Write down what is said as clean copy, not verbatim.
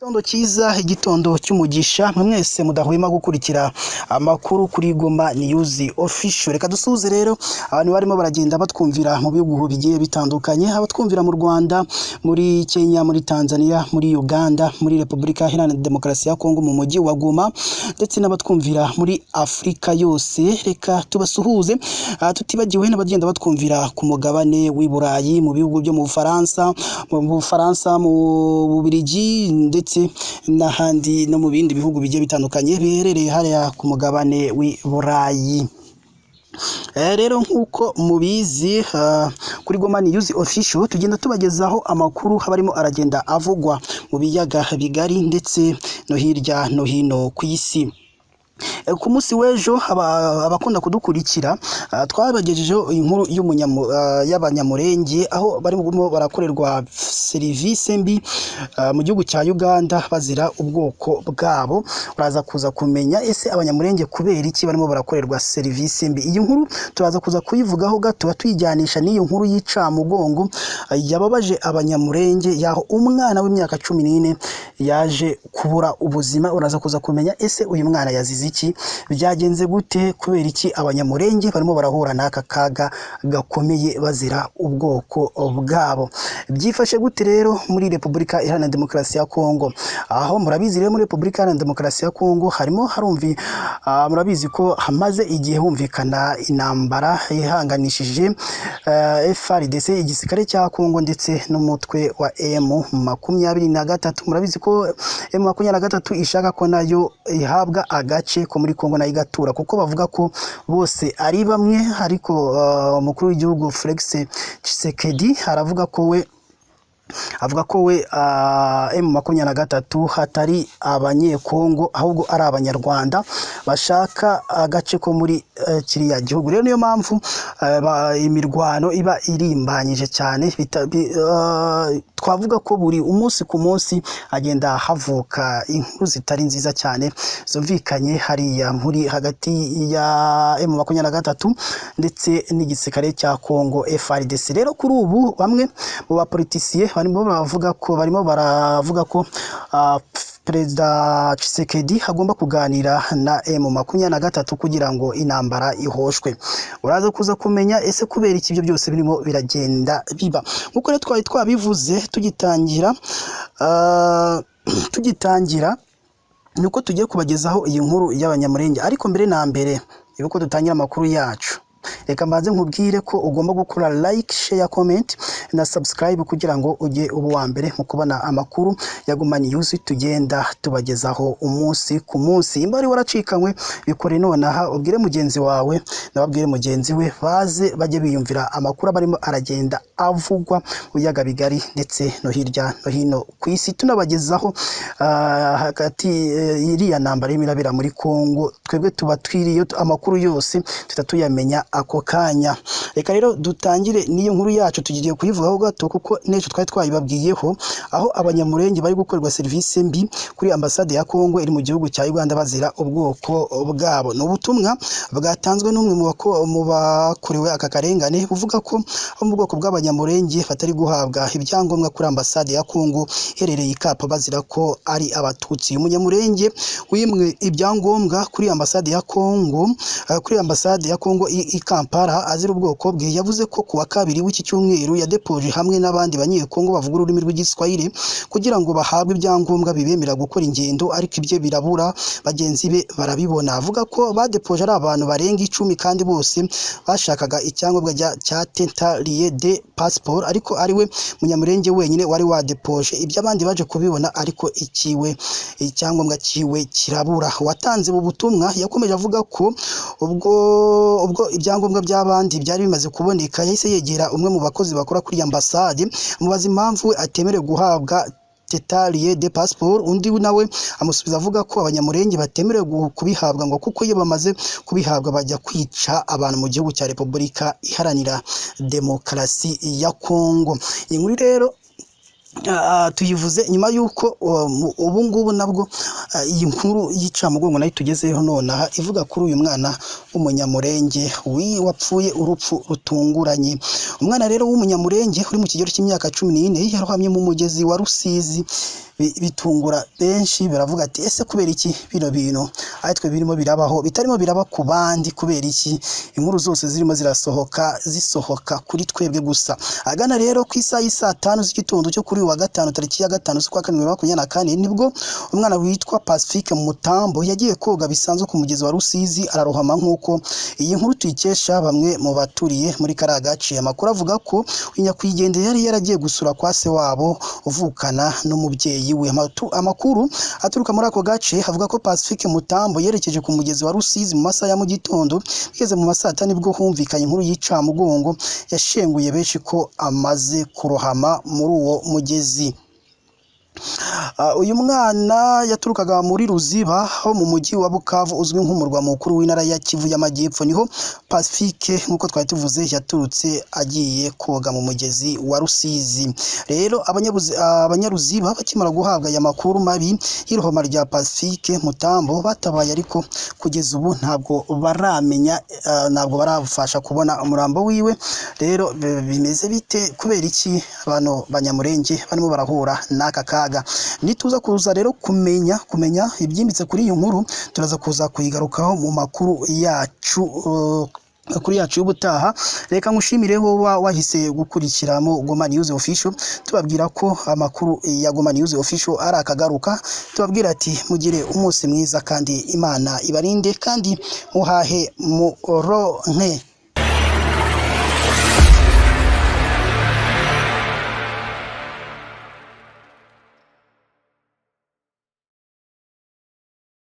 Igitondo cyiza, igitondo cy'umugisha, mwe mwese mudahwema gukurikira amakuru kuri Goma News Official. Reka dusuhuze rero abantu barimo baragenda batwumvira mu bihugu bigiye bitandukanye, abatwumvira mu Rwanda, muri Kenya, muri Tanzania, muri Uganda, muri Repubulika Iharanira Demokarasi ya Kongo mu mujyi wa Goma, ndetse n'abatwumvira muri Afurika yose. Reka tubasuhuze, tutibagiwe n'abagenda batwumvira ku mugabane w'i Burayi, mu bihugu byo mu Bufaransa, mu Bubiligi, ndetse n'ahandi no mu bindi bihugu bigiye bitandukanye biherereye hariya ku mugabane w'i Burayi. Rero nk'uko mubizi, kuri Goma News Official tugenda tubagezaho amakuru haba arimo aragenda avugwa mu biyaga bigari ndetse no hirya no hino ku isi. Ku munsi w'ejo abakunda kudukurikira, twabagejejeho inkuru y'Abanyamurenge, aho barimo barakorerwa serivisi mbi mu gihugu cya Uganda bazira ubwoko bwabo. Uraza kuza kumenya ese Abanyamurenge kubera iki barimo barakorerwa serivisi mbi. Iyi nkuru turaza kuza kuyivugaho gato, tuyijyanisha n'iyo nkuru y'icamugongo yababaje Abanyamurenge, yaho umwana w'imyaka 14 yaje kubura ubuzima. Uraza kuza kumenya ese uyu mwana yazize iki, byagenze gute, kubera iki Abanyamurenge barimo barahura n'aka kaga gakomeye bazira ubwoko bwabo. Byifashe gute rero muri Repubulika Iharanira Demokarasi ya Kongo? Aho murabizi rero muri Repubulika Iharanira Demokarasi ya Kongo harimo harumvi, murabizi ko hamaze igihe humvikana intambara ihanganishije FARDC, igisirikare cya Kongo, ndetse n'umutwe wa M23. Murabizi ko M23 ishaka ko nayo ihabwa agace ko muri Kongo nayo igatura, kuko bavuga ko bose ari bamwe. Ariko umukuru w'igihugu Felix Tshisekedi aravuga ko we M23 hatari Abanyekongo ahubwo ari Abanyarwanda bashaka agace ko muri kiriya gihugu. Rero niyo mpamvu imirwano iba irimbanyije cyane, twavuga ko buri umunsi ku munsi agenda havuka inkuru zitari nziza cyane zumvikanye hariya muri hagati ya M23 ndetse n'igisirikare cya Kongo FARDC. Rero kuri ubu bamwe mu bapolitisiye barimo baravuga ko Perezida Tshisekedi agomba kuganira na M23 kugira ngo intambara ihoshwe. Uraza kuza kumenya ese kubera iki ibyo byose birimo biragenda biba. Nkuko rero twari twabivuze tugitangira nuko tugiye kubagezaho iyi nkuru y'Abanyamurenge. Ariko mbere na mbere ibuko dutangira amakuru yacu, reka mbanze nkubwire ko ugomba gukora like, share, comment na subscribe kugira ngo ujye uba uwa mbere mu kubona amakuru ya Goma News tugenda tubagezaho umunsi ku munsi. Imba wari waracikanywe bikore nonaha, ubwire mugenzi wawe nababwire mugenzi we, baze bajye biyumvira amakuru abarimo aragenda avugwa mu biyaga bigari ndetse no hirya no hino ku isi. Tunabagezaho hagati iriya ntambara irimo irabera muri Kongo, twebwe tuba twiriye amakuru yose tutatuyamenya ako kanya. Reka rero dutangire n'iyo nkuru yacu tugiye kuyivugaho gato, kuko n'ejo twari twayibabwiyeho, aho Abanyamurenge bari gukorerwa serivisi mbi kuri ambasade ya Kongo iri mu gihugu cya Uganda bazira ubwoko bwabo. Ni ubutumwa bwatanzwe n'umwe mu bakorewe aka karengane, buvuga ko abo mu bwoko bw'Abanyamurenge batari guhabwa ibyangombwa kuri ambasade ya Kongo iherereye i Kampala bazira ko ari Abatutsi. Umunyamurenge wimwe ibyangombwa kuri ambasade ya Kongo, i Kampala azira ubwoko bwe, yavuze ko kuwa kabiri w'iki cyumweru yadepoje hamwe n'abandi Banyekongo bavuga ururimi rw'Igiswahili kugira ngo bahabwe ibyangombwa bibemera gukora ingendo, ariko ibye birabura, bagenzi be barabibona. Avuga ko badepoje ari abantu barenga 10 kandi bose bashakaga icyangombwa cya tentalie de passeport, ariko ari we Munyamurenge wenyine wari wadepoje, ibyo abandi baje kubibona ariko ikiwe icyangombwa kiwe kirabura. Watanze ubu butumwa yakomeje avuga ko ubwo ibyangombwa by'abandi byari bimaze kuboneka, yahise yegera umwe mu bakozi bakora kuri ambasade amubaza impamvu atemerewe guhabwa tetalie de passeport. Undi nawe amusubiza avuga ko Abanyamurenge batemerewe kubihabwa ngo kuko iyo bamaze kubihabwa bajya kwica abantu mu gihugu cya Repubulika Iharanira Demokarasi ya Kongo. Iyi nkuru rero tuyivuze nyuma yuko ubu ngubu nabwo iyi nkuru y'icamugongo nayo tugezeho nonaha, ivuga kuri uyu mwana w'Umunyamurenge wapfuye urupfu rutunguranye. Umwana rero w'Umunyamurenge uri mu kigero cy'imyaka 14 yarohamye mu mugezi wa Rusizi Bitungura benshi, baravuga ati: "Ese kubera iki bino bintu ari twe birimo birabaho, bitarimo biraba ku bandi? Kubera iki inkuru zose zirimo zirasohoka zisohoka kuri twebwe gusa?" Agana rero ku isaha y'isaa 5 z'igitondo cyo kuri uyu wa gatanu, tariki ya 5 z'ukwa karindwi 2024, nibwo umwana witwa Pacifique Mutambo yagiye koga bisanzwe ku mugezi wa Rusizi, ararohama, nk'uko iyi nkuru tuyikesha bamwe mu baturiye muri kariya gace. Amakuru avuga ko uyu nyakwigendera yari yaragiye gusura kwa se wabo uvukana n'umubyeyi we. Amakuru aturuka muri ako gace avuga ko Pacifique Mutambo yerekeje ku mugezi wa Rusizi mu masaha ya mu gitondo. Bigeze mu masaa 5 nibwo humvikanye inkuru y'icamugongo yashenguye benshi ko amaze kurohama muri uwo mugezi. Uyu mwana yaturukaga muri Ruziba ho mu mujyi wa Bukavu, uzwi nk'umurwa mukuru w'intara ya Kivu y'Amajyepfo. Niho Pacifique, nk'uko twari tuvuze, yaturutse agiye koga mu mugezi wa Rusizi. Rero abanyaruziba bakimara guhabwa aya makuru mabi y'irohoma rya Pacifique Mutambo, batabaye, ariko kugeza ubu ntabwo baramenya, ntabwo barabasha kubona umurambo wiwe. Rero bimeze bite? Kubera iki abantu Banyamurenge barimo barahura n'aka kaga? Nituza kuza rero kumenya ibyimbitse kuri iyi nkuru, turaza kuza kuyigarukaho mu makuru yacu, makuru yacu y'ubutaha. Reka nkushimire wowe wahise gukurikiramo Goma News Official, tubabwira ko amakuru ya Goma News Official ari akagaruka. Tubabwira ati: "Mugire umunsi mwiza kandi Imana ibarinde, kandi muhahe muronke."